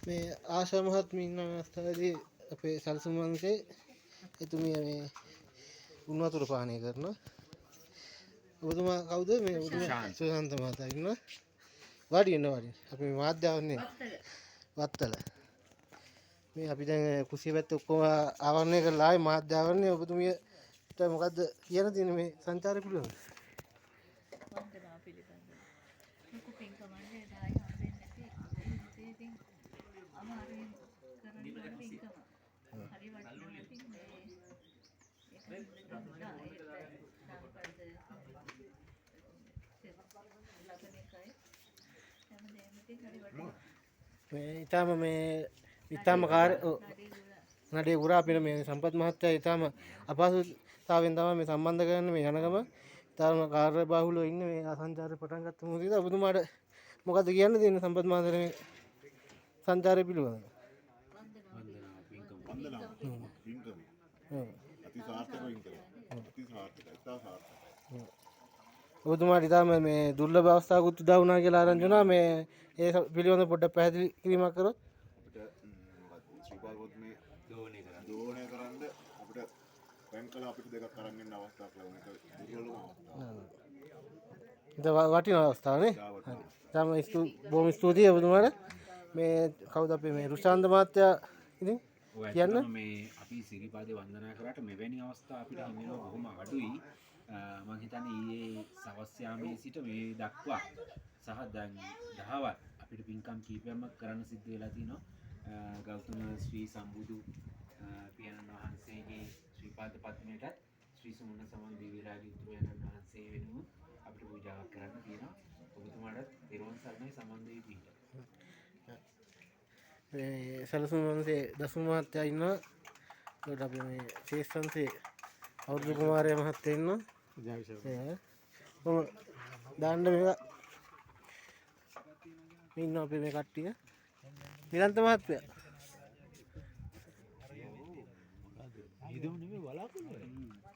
මේ ආශා මහත්මිය ඉන්න අවස්ථාවේදී අපේ සැලසුම් වංශයේ එතුමිය මේ උණු වතුර පානය කරනවා. ඔබතුමා කවුද මේ? ඔබතුමා සුශාන්ත මහතා ඉන්නවා. වාඩි වෙන්න වාඩි වෙන්න. අපි මේ මාධ්‍යාවන්නේ වත්තල. මේ අපි දැන් කුසිය පැත්ත ඔක්කොම ආවරණය කරලා ආයේ මාධ්‍යාවරණය. ඔබතුමියට මොකද්ද කියන්න තියෙන්නේ මේ සංචාරය පිළිබඳව? වන්දනාව පිළිබඳව. ලොකු පින්කමක් නේද? ආයි හම්බෙන්නේ නැති ජීවිතේ ඉතින් අමාරුවෙන් කරන ඕන පින්කම. හරි වටිනවා ඉතින් මේ ඒක හින්දා ආයෙත් දානපද ලබන එකයි හැමදේම ඉතින් හරි වටිනවා. මේ ඊටාම මේ ඊටාම කාර්ය නඩේ ගුරා අපිට මේ සම්පත් මහත්තයා ඊටාම අපහසුතාවෙන් තමයි මේ සම්බන්ධ කරන්නේ. මේ යනගම ඊටාම කාර්යබහුලව ඉන්නේ. මේ සංචාරය පටන් ගත්ත මොහොතේ ඔබතුමාට මොකද්ද කියන්න තියෙන්නේ සම්පත් මහත්තයා මේ සංචාරය පිළිබඳව? වන්දනාව පින්කම. අති සාර්ථක පින්කම. අති සාර්ථකයි. ඉතා සාර්ථකයි. ඔබතුමාට ඊටාම මේ දුර්ලභ අවස්ථාවකුත් උදා වුණා කියලා ආරංචි වුණා. මේ ඒ පිළිබඳව පොඩ්ඩක් පැහැදිලි කිරීමක් කරොත්. අපිට මොකක්ද ශ්‍රීපාද පොත්මේ දෝණය කරන්න අපිට පැන් කළා අපිට දෙකක් අරන් එන්න අවස්ථාවක් ලැබුණා. ඒක දුර්ලභම අවස්ථාවක්. ඉතින් වටින අවස්ථාවක් නේ. ඉතා වටින අවස්ථාවක්. ඊටාම බොහොම ස්තුතියි ඔබතුමාට. මේ කවුද අපේ මේ රුෂාන්ත මහත්තයා ඉතින් ඔව් කියන්න. ඇත්තටම මේ අපි සිරිපාදේ වන්දනා කරාට මෙවැනි අවස්ථා අපිට හිමි වෙනවා බොහොම අඩුයි. මං හිතන්නේ ඊයේ සවස් යාමේ සිට මේ දක්වා සහ දැන් දහවල් අපිට පින්කම් කීපයක්ම කරන්න සිද්ධ වෙලා තිනවා. ගෞතම ශ්‍රී සම්බුදු පියාණන් වහන්සේගේ ශ්‍රීපාද පද්මයටත් ශ්‍රී සුමන සමන් දිව්‍යරාජ උතුමයන්න් වහන්සේ වෙනුවෙන් අපිට පූජාවක් කරන්න තියෙනවා. ඔබතුමාටත් තෙරුවන් සරණයි, සමන් දෙවි පිහිට. මේ සැලසුම් වංශයේ දසුන් මහත්තයා ඉන්නවා. ඒකට අපි මේ ශේෂ් වංශයේ අවුරුදු කුමාරයා මහත්තයා ඉන්නවා. ඒ කොහොම දාන්න මේවා මේ ඉන්නවා අපේ මේ කට්ටිය. නිලන්ත මහත්තයා. ඊදම නෙමෙයි බලාපොරොත්තු වෙන්නේ.